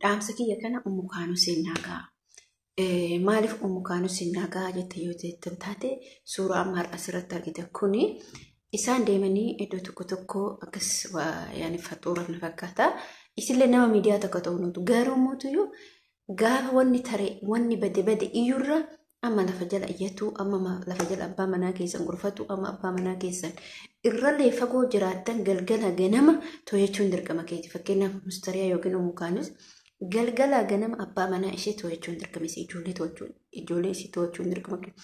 Dhaamsa kiyya kana Ummu Kaanusiin naa ga'a. Maaliif Ummu Kaanusiin naa ga'a jette yoo jettan taate, suuraa amma har'a asirratti argitan kuni isaan deemanii iddoo tokko tokko akkas yaani faxuuraaf na fakkaata. Isillee nama miidiyaa tokko ta'u nutu garuu mootuyyuu gaafa wanni tare wanni bade bade iyyurra amma lafa jala iyyatu, amma lafa jala abbaa manaa keessan gorfatu, amma abbaa manaa keessan irrallee fagoo jiraattan galgala ganama to'achuun dirqama keeti. Fakkeenyaaf Mustariyaa yookiin Ummu Kaanus galgala ganama abbaa manaa ishee to'achuun dirqama isii, ijoollee to'achuun ijoollee isii to'achuun dirqama keeti.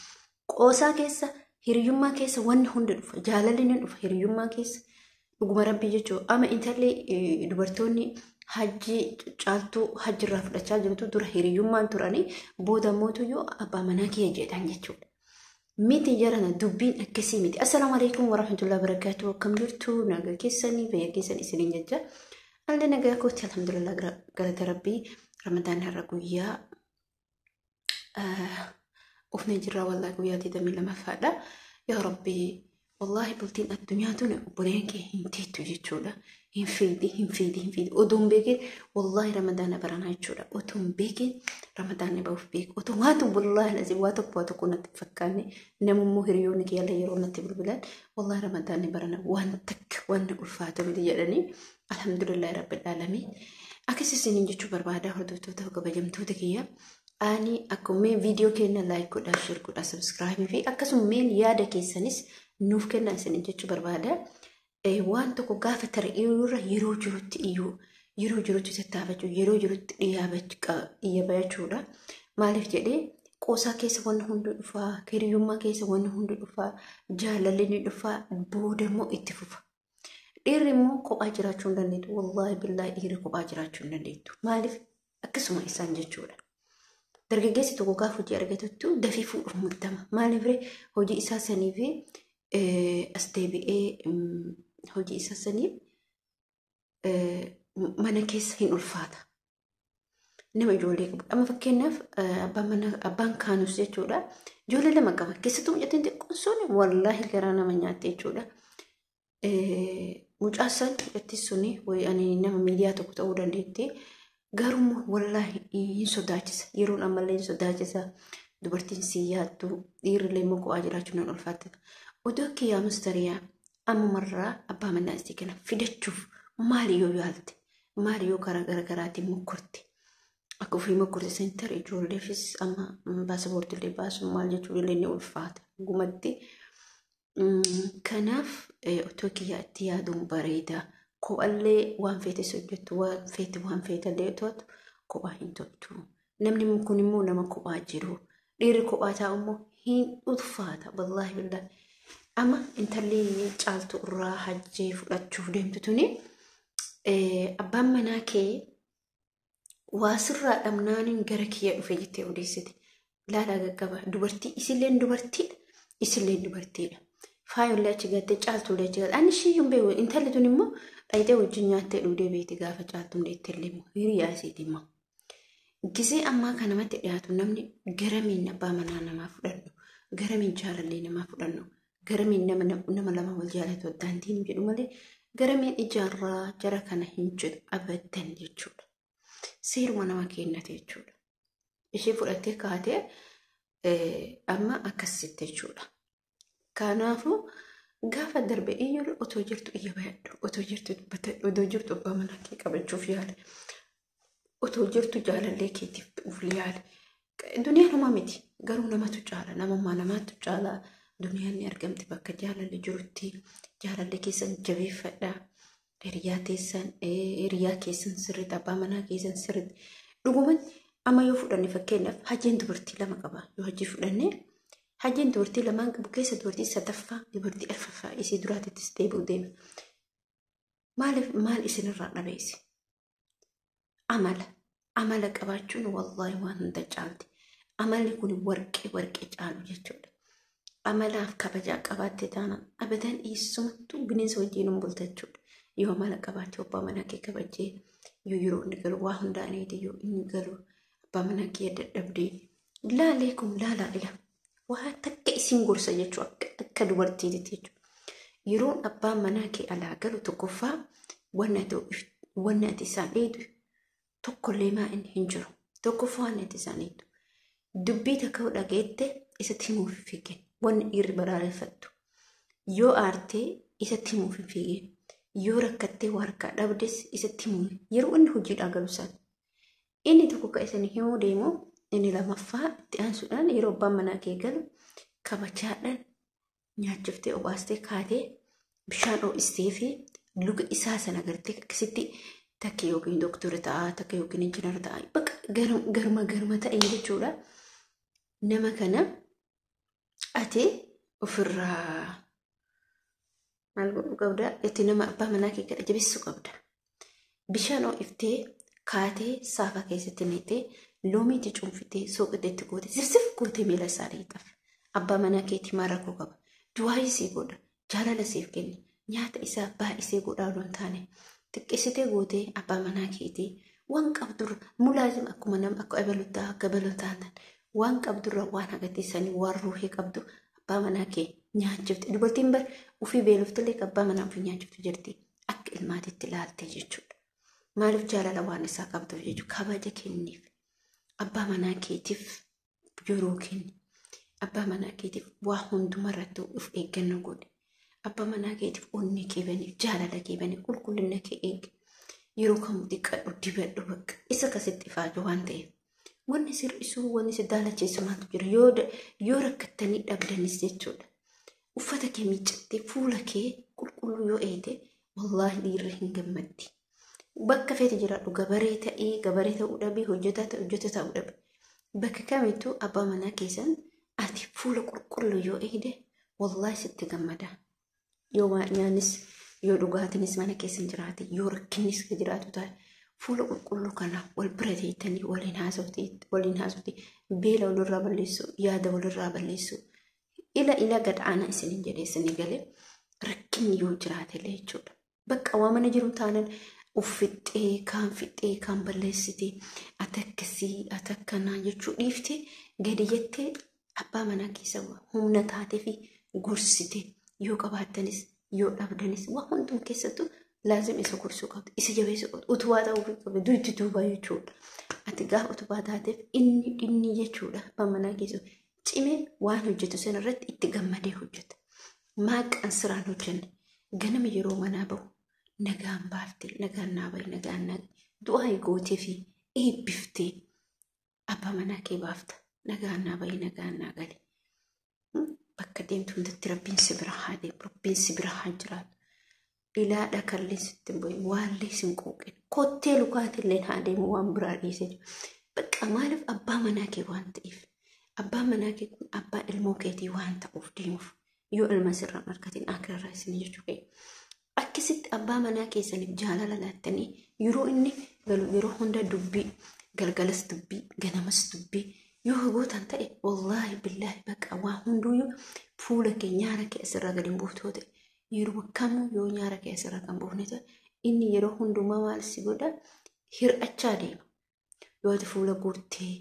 Qoosaa keessa, hiriyyummaa keessa wanni hundi dhufa, jaalalli ni dhufa hiriyyummaa keessa. Dhuguma rabbii jechuun amma intalli dubartoonni hajji caaltuu hajjirraa fudhachaa jirtu dura hiriyyummaan turanii booda mootuyyuu abbaa manaa kiyya jedhan jechuudha. Miti jarana, dubbiin akkasii miti. Assalaamu alaikum warahmatullahi wabarakatuh. Akkam jirtu? Nagaa keessanii, fayyaa keessan isiniin jecha. Allee nagaa kooti, alhamdulillah, galata rabbii. Ramadaan har'a guyyaa ufnee jirraa, wallaahi guyyaa 22ffaadha. Yaa rabbii, wallaahi bultiin addunyaa tun obboleen kee hin teettu jechuudha. Hin fiidi, hin fiidi, hin fiidi. Otoo hin beekin wallaahi ramadaana baranaa jechuudha. Otoo hin beekin ramadaanni bahuuf beeku. Otoo waa tokko, wallaahi lazii, waa tokko waa tokko natti hin fakkaanne. Namummoo hiriyoonni kiyyaallee yeroo natti bilbilan, wallaahi ramadaanni barana waan takka waan ulfaatu miti jedhanii, alhamdulillahi rabbil aalamiin. Akkas isiniin jechuu barbaada, hordoftoota kabajamtoota kiyya. Ani akkuma viidiyoo keenya like godhaa, share godhaa, subscribe fi akkasuma meen yaada keessanis nuuf kennaa isiniin jechuu barbaada. Waan tokko gaafa tare irra yeroo jirutti iyyuu, yeroo jirutti tattaafachuu, yeroo jirutti dhiyaabachuudha. Maaliif jedhee, qoosaa keessa wanni hundi dhufaa, hiriyyummaa keessa wanni hundi dhufaa, jaalalli ni dhufaa, booda immoo itti fufa. Dhiirri immoo kophaa jiraachuu hin dandeettu. Wallaahi billaahi, dhiirri kophaa jiraachuu hin dandeettu. Maaliif akkasuma isaan jechuudha. Dargaggeessi tokko gaafa hojii argatuttu dafii fuudhuuf muddama. Maaliif ree, hojii isaa sanii fi as deebi'ee hojii isaa saniif mana keessa hin ulfaata. Nama ijoollee qabu. Amma fakkeenyaaf abbaan mana abbaan Kaanus jechuudha. Ijoollee lama qaba. Keessattuu mucattiin xiqqoon sun wallaahi garaa nama nyaatte jechuudha. Mucaa san, mucattiin suni ani nama miidiyaa tokko ta'uu dandeetti. Garuu wallaahi hin sodaachisa. Yeroon ammallee hin sodaachisa. Dubartiin si yaaddu, dhiirrillee immoo kophaa jiraachuun nan ulfaatta. Odoo kiyyaa Mustariyaa ammumarraa abbaa manaa isii kana fidachuuf maali yoo yaalte, maali yoo karaa garaagaraatiin mokkorte, akka ofii mokkorte san tare ijoolleefis amma baasaboortillee baasuun maal jechuun illee ni ulfaata dhugumatti. Kanaaf otoo kiyyaa itti yaaduun bareeda. Kophallee waan feetes hojjettu, waan feete waan feetallee to'atu kophaa hin toltu. Namni kun immoo nama kophaa jiru. Dhiirri kophaa taa'u immoo hin ulfaata. Wallaahi billaahi. Amma intalli caaltu irraa hajjii fudhachuuf deemtu tuni abbaan manaa kee waa sirraa dhabnaaniin gara kiyya dhufe jettee odeessite. Laalaa gaggaba, dubartii isilleen dubartiidha. Isilleen dubartiidha. Faayollee achi gattee, caaltullee achi gattee. Ani ishiyyuu hin beeku. Intalli tun immoo dhayitee wajjin nyaattee dhugdee beekti, gaafa caaltuun deettellee immoo hiriyaa isiiti immoo. Gisee ammaa kanamatti dhiyaatu namni garamiin abbaa manaa namaa fudhannu, garamiin jaalallee namaa fudhannu, garamiin nama lama wal jaalatu addaantiin jedhu malee garamiin ijaarraa jara kana hin jedhu abadan jechuudha. Seeruma nama kennate jechuudha. Ishee fudhattee kaatee amma akkasitti jechuudha. Kanaafuu gaafa darbe iyyuu otoo jirtu iyya bayadhu, otoo jirtu dubbatadhu, otoo jirtu abbaa manaa kee qabachuuf yaale, otoo jirtu jaalallee keetiif uf yaale. Duniyaan homaa miti, garuu namatu caala, namummaa namaatu caala. Duniyaan ni argamti bakka jaalalli jirutti. Jaalallee keessan jabeeffadha. Hiriyaa teessan, hiriyaa keessan sirriitti, abbaa manaa keessan sirriitti. Dhuguman amma yoo fudhanne, fakkeenyaaf hajjiin dubartii lama qaba. Yoo hajjii fudhanne, hajjiin dubartii lamaan qabu keessa dubartii sadaffaa, dubartii arfaffaa isii duraatittis deebi'u deema. Maaliif, maal isinirraa dhabeesse? Amala. Amala qabaachuun wallaahi waan hunda caalti. Amalli kun warqee warqee caalu jechuudha. Amalaaf kabajaa qabaatte taanaan abadan eessumattuu bineensa wajjin hin bulta jechuudha. Yoo amala qabaatte, abbaa manaa kee kabajjee, yoo yeroo inni galu waa hundaan eegde, yoo inni galu abbaa manaa kee dadhabdee laalee kun laalaa ila waa takka isin gorsa jechuudha, akka dubartiitti jechuudha. Yeroon abbaan manaa kee alaa galu tokkoffaa wanni ati isaan dheedu Tokkollee maa inni hin jiru. Tokkoffaan itti isaaniitu. Dubbii takka dhageette isatti himuuf hin fiigin. Wanni dhiirri balaaleffattu. Yoo aartee isatti himuuf hin fiigin. Yoo rakkattee waa harkaa dhabdes isatti himuuf. Yeroo inni hojiidhaa galu sana. Inni tokko kan isin himuu deemu inni lamaffaa itti aansuudhaan yeroo abbaan manaa kee galu kabajaadhaan nyaachiftee obaastee kaatee bishaan ho'istee fi luka isaa sana gartee akkasitti takka yookiin doktora ta'a takka yookiin injiinara ta'a bakka garuma garuma ta'e jechuudha. Nama kana ati ofirraa maal godhuu qabda? Itti nama abbaa manaa kee kana jabeessuu qabda. Bishaan ho'iftee kaatee saafa keessatti neetee loomii itti cuunfitee sooqidda itti gootee sifsif gootee miila isaa dhiqxaf. Abbaa manaa keetii maal rakkoo qaba? Du'aa sii godha. Jaalala siif kenna. Nyaata isaa baay'isee godhaa odoo hin taane xiqqeessitee gootee abbaa manaa keetii waan qabdurra mulaazim akkuma nama akka ebalutaa akka ebalutaa waan qabdurra waan agarsiisanii waan ruuhee qabdu abbaa manaa kee nyaachifte. Dubartiin bar ofii beeloftillee abbaa manaa ofii nyaachiftu jirti akka ilmaatitti ilaalte jechuudha. Maaliif jaalala waan isaa qabduuf jechuudha. Kabaja kenniif. Abbaa manaa keetiif yeroo kenni. Abbaa manaa keetiif waa hundumarratti of eeggannoo godhi. Abbaa manaa keetiif onnee kee baniif jaalala kee baniif qulqullina kee eegi. Yeroo kamuu xiqqaadhu dibadhu bakka isa akkasitti ifaaju waan ta'eef. Wanni sir'isuu wanni si daalachiisu maaltu jira yoo rakkattanii dhabdanis jechuudha. Uffata kee miiccattee fuula kee qulqulluu yoo eete wallaahi dhiirri hin gammaddi. Bakka feete jiraadhu gabaree ta'ee gabaree ta'uu dhabii hojjetaa ta'e hojjetaa ta'uu dhabi. Bakka kamittuu abbaa manaa keessan ati fuula qulqulluu yoo eegde wallaahi sitti gammada. Yoo nyaannis yoo dhugaatiinis mana keessa jiraate yoo rakkinnis jiraatu taate fuula qulqulluu kana wal bira teettanii waliin haasofte beela walirraa balleessu yaada walirraa balleessu ila ila gadhaana isiniin jedhee isinii galee rakkinni yoo jiraate illee jechuudha. Bakka waa mana jiru taanan uffixxee kaan fixxee kaan balleessitee ati akkasii ati akkanaa jechuu dhiiftee gadi jettee abbaa manaa keessa humna taatee fi gorsite yoo qabaattanis yoo dhabdanis waa hundum keessattuu laazim isa gorsuu qabdu isa jabeessuu qabdu utubaa ta'uu qabdu duuti duubaa jechuudha. Ati gaafa utubaa taateef inni dhinni jechuudha abbaa manaa keessa cimee waan hojjetu sana irratti itti gammadee hojjeta. Maaqaan siraan hojjenne ganama yeroo manaa bahu nagaan baaftee nagaan naa bahi nagaan naa du'aa gootee fi eebbiftee abbaa manaa kee baafta nagaan naa bahi nagaan naa gali. Bakka deemtu hundatti rabbiin si bira haa deemu rabbiin si bira haa jiraatu. Ilaadha kallee sitti hin bu'in waallee sin quuqin kottee lukaatillee haa deemu waan biraa dhiisee jiru. Bakka maaliif abbaa manaa kee waan ta'eef abbaa manaa kee kun abbaa ilmoo keetii waan ta'uuf deemuuf yoo ilma sirraan argatin akirarraa isin jechuu kee. Akkasitti abbaa manaa keessaniif jaalala laattanii yeroo inni galu yeroo hunda dubbii galgalas dubbii ganamas dubbii yoo gootan ta'e wallaahi billaahi bakka waa hunduyyuu fuula kee nyaara kee asirraa gadi hin buuftu ta'e yeroo kamuu yoo nyaara kee asirraa kan buufne ta'e inni yeroo hundumaa maal si godha hir'achaa deema. Yoo ati fuula guurtee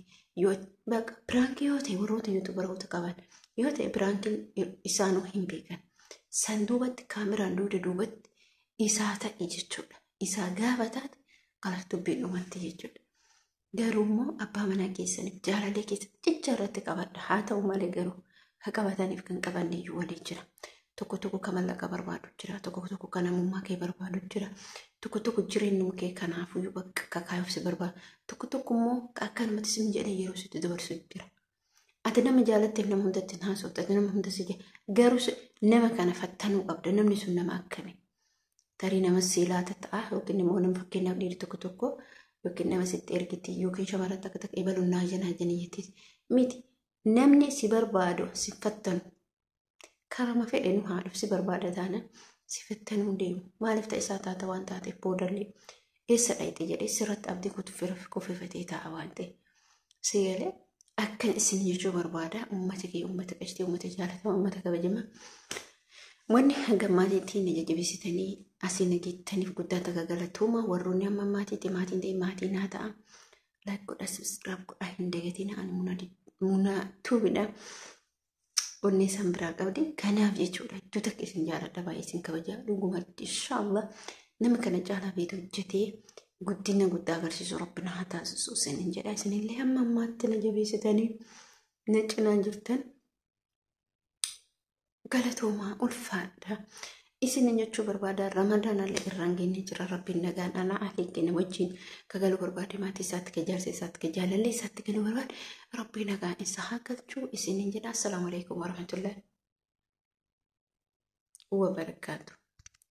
yoo bakka piraankii yoo ta'e warroota yuutuubaroota qaban yoo ta'e piraankiin isaanuu hin beekan. San duubatti kaameraan duuda duubatti isaa ta'e jechuudha. Isaa gaafa taate karaa dubbii dhumatti jechuudha. Garuu immoo abbaa manaa keessaniif jaalalee keessatti jecha irratti qabadha. Haa ta'u malee garuu kan qabataniif kan qabanne iyyuu waliin jira. Tokko tokko kan mallaqa barbaadu jira. Tokko tokko kan namummaa kee barbaadu jira. Tokko tokko jireenyuma kee kanaafuyyuu bakka kakaayuuf si barbaadu. Tokko tokko immoo akkanumatti sin jedhee yeroo sitti dabarsu jira. Ati nama jaalatteef nama hundatti hin haasoftu. Ati nama hunda si garuu nama kana fattanuu qabda. Namni sun nama akkamii? Tarii nama seelaata ta'a yookiin immoo nama fakkeenyaaf dhiirri tokko tokko yookiin nama sitti ergiti yookiin shamarran takka takka ebaluun naa jenaa jenii jettis miti. Namni si barbaadu si fattanu karama fedhe nu haadhuuf si barbaada taana si fattanuu deemu. Maaliif ta'e isaa taata waan taateef boodallee eessa dhayite jedhee sirratti abdii kufifatee taa'a waan ta'e. Si galee akkan isin jechuu barbaada uummata kee uummata qashtii uummata jaalatamaa uummata kabajamaa. Wanni hanga maatiitti na jajjabeessitanii asii na geettaniif guddaa takka galatooma warroonni amma maatiitti maatiin ta'e maatii naa ta'a. Laayik godhaa subscribe godhaa hin dagatiin ani muna tuubidha. Onnee isaan biraa qabdi kanaaf jechuudha hedduu takka isin jaaladha baay'ee isin kabaja dhugumatti inshaallah nama kana caalaa beetu hojjetee Guddina guddaa agarsiisu Rabbi na haa taasisu isiniin jedha. Isinillee hamma ammaatti na jabeessitanii na cinaa jirtan galatoomaa, ulfaadha. Isinin jechuu barbaada. Ramadaanallee irraan geenye jira. Rabbiin nagaan anaa ahlii keenya wajjin ka galuu barbaade, maatii isaatti, ka jaarsa isaatti, ka jaalallee isaatti galuu barbaade, Rabbii nagaan isa haa galchuu isinin jedha. Assalaamu alaikum warahmatullahi wabarakaatu.